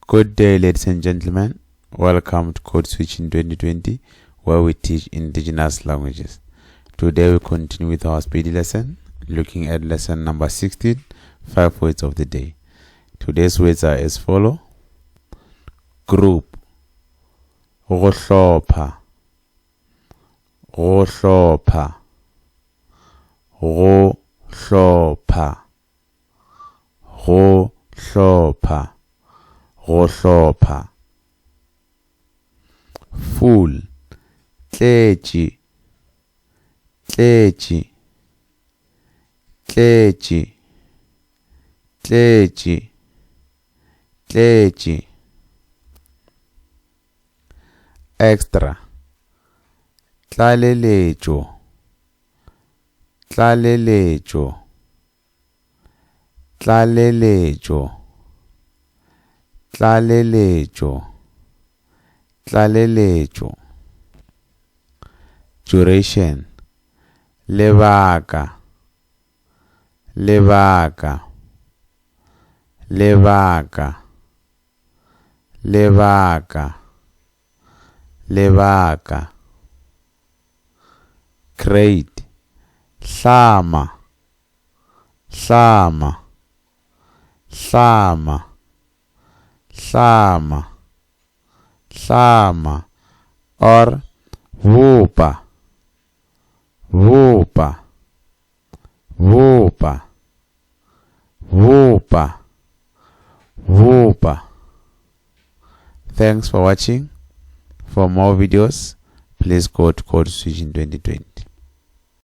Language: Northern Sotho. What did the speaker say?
Good day, ladies and gentlemen. Welcome to Code Switching 2020, where we teach indigenous languages. Today we continue with our speed lesson, looking at lesson number 16, five words of the day. Today's words are as follow. Group, go hlopha, go hlopha, go hlopha. Go hlopha, go hlopha. Full, tletše, tletše, tletše, tletše, tletše. Extra, tlaleletšo, tlaleletšo. Tlaleletšo, tlaleletšo, tlaleletšo. Duration, lebaka, lebaka, lebaka, lebaka, lebaka. Create, hlama. Hlama, hlama, hlama, hlama or bopa, bopa, bopa, bopa, bopa. Thanks for watching. For more videos, please go to Code Switching 2020.